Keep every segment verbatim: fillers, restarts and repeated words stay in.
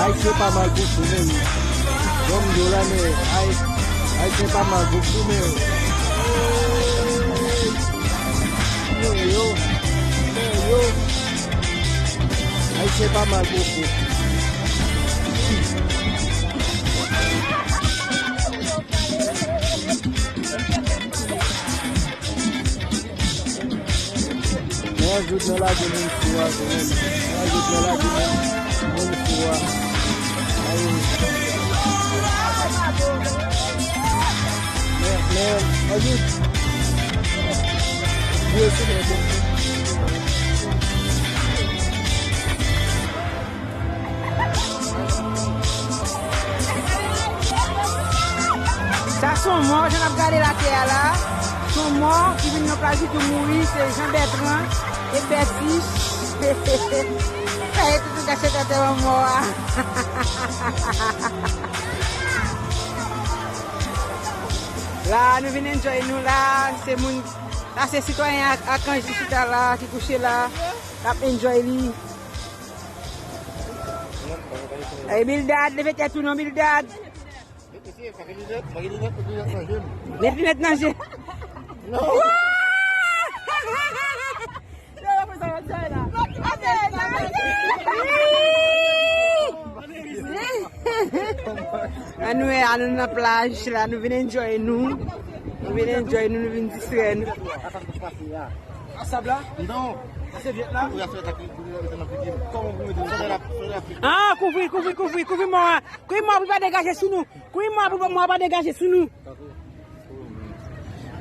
Ayisyen pa mal pou tou menm. Bon, m di w la, men Ay-, Ayisyen pa mal pou tou menm. Men yo, men yo. Ayisyen pa mal pou tou. Mwen anjouk nan lage moun fou a tou menm. Mwen anjouk nan lage moun, moun fou a. Ayo. Men, men, anjouk. Vye sou mwen bon. Sa se yon mò, jan n ap gade latè a la. Se yon mò ki vin nan plaj li tou mouri, se Jan Bètran e Bètis. Sa e toutou gache tètè yon mò a. La, nou vin enjoy nou la, se moun, sa se sitwayen Ak-, Akanj ki chita la, ki kouche la, l ap enjoy li. Ey, Bildad, leve tèt ou non, Bildad. Met linèt nan je. Ann wè, ann nan plaj la, nou vin enjoy nou. Nou vin enjoy nou, nou vin distrè nou. Sab la? Non. Sa se vyèt la? Wi, a se vyèt la ki, ki, ki, ki, kòman pou mete l? Ah, kouvri, kouvri, kouvri, kouvri mò a. Kouvri mò a pou pa degaje sou nou. Kouvri mò a pou mò a pa degaje sou nou.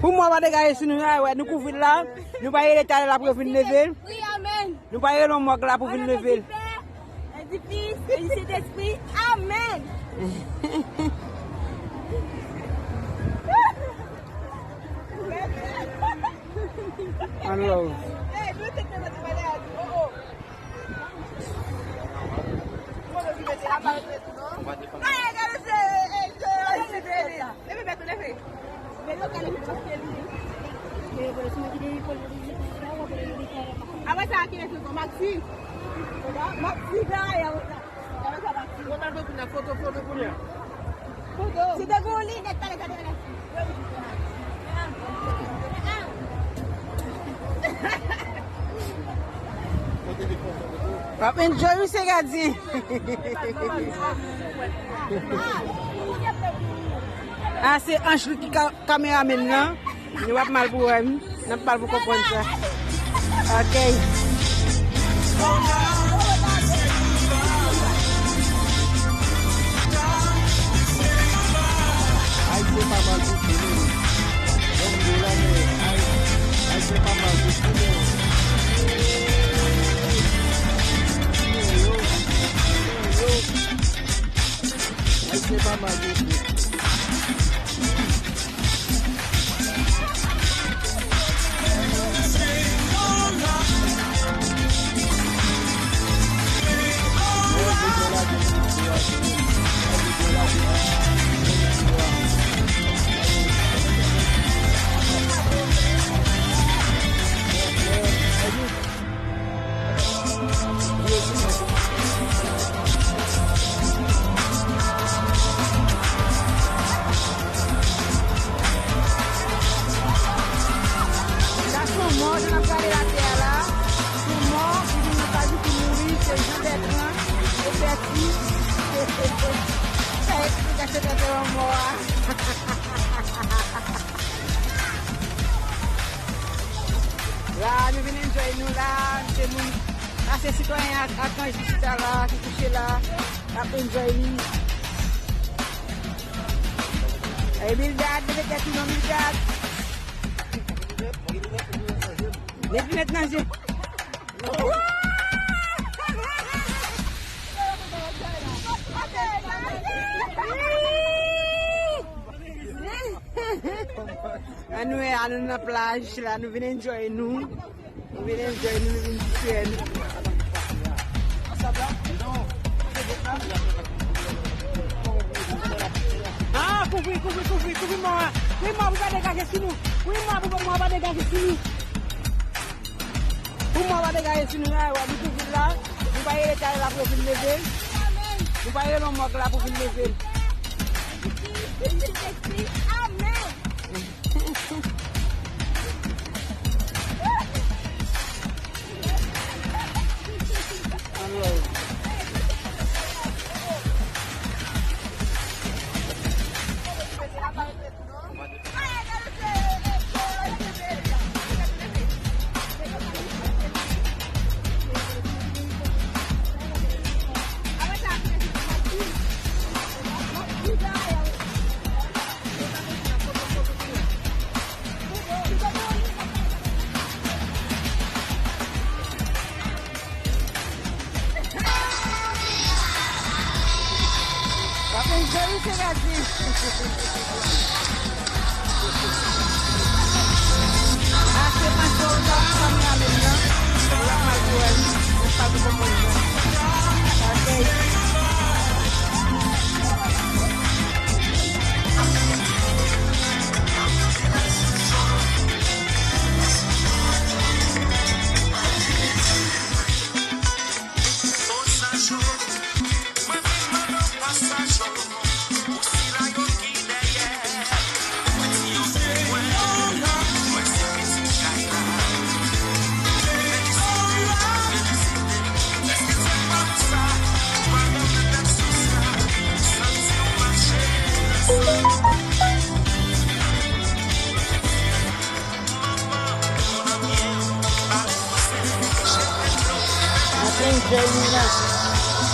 Pou mò a pa degaje sou nou, a, wè, nou kouvri l la. Nou pa rele talè la pou yo vin leve l. Wi, amèn. Nou pa rele yon mòg la pou vin leve l. Pè, e di Fis, e di Sentespri. Amèn. One love. Apre sa, ki lè se Maxi? Maxi, gaya. Mwen pa bezwen nan foto, foto kounye a. Foto. Si te gen yon linèt, pale sa, pale. W ap enjoy, wi, se gadyen. Ah, se Anj ki ka-, kameramèn nan. Nou ap mal pou wè m. N ap mal pou konprann sa. Ok. Ayisyen pa mal pou tou, non. Bon, m di w la, men Ay-, Ayisyen pa mal pou tou, non. Yo, yo. Ayisyen pa mal pou tou. Gason mò, jan n ap gade latè a la, sou mò, ki vin nan kay li pou mouri, se Jan Bètran e Bèti. Sa e ki pou gache tètè yon mò a. La, nou vin enjoy nou la, se moun, sa se sitwayen Ak-, Akanj ki chita la, ki kouche la, k ap enjoy li. Ey, Bildad, leve tèt ou non, Bildad. Met linèt nan je. Ann wè, ann nan plaj la, nou vin enjoy nou. Nou vin enjoy nou, nou vin distrè nou. Ah, kouvri, kouvri, kouvri, kouvri mò a. Kouvri mò a pou pa degaje sou nou. Kouvri mò a pou mò a pa degaje sou nou. Pou mò a pa degaje sou nou, la, wè, nou kouvri l la. Nou pa rele talè la pou yo vin leve l. Nou pa rele yon mòg la pou vin leve l. Amèn. W ap enjoy wi, se gade. Ase panse w jan fanmi a menm nan. Ou ap mal pou wè l. Ou pa pou konprann nan. Ase. Ap enjoy nou la.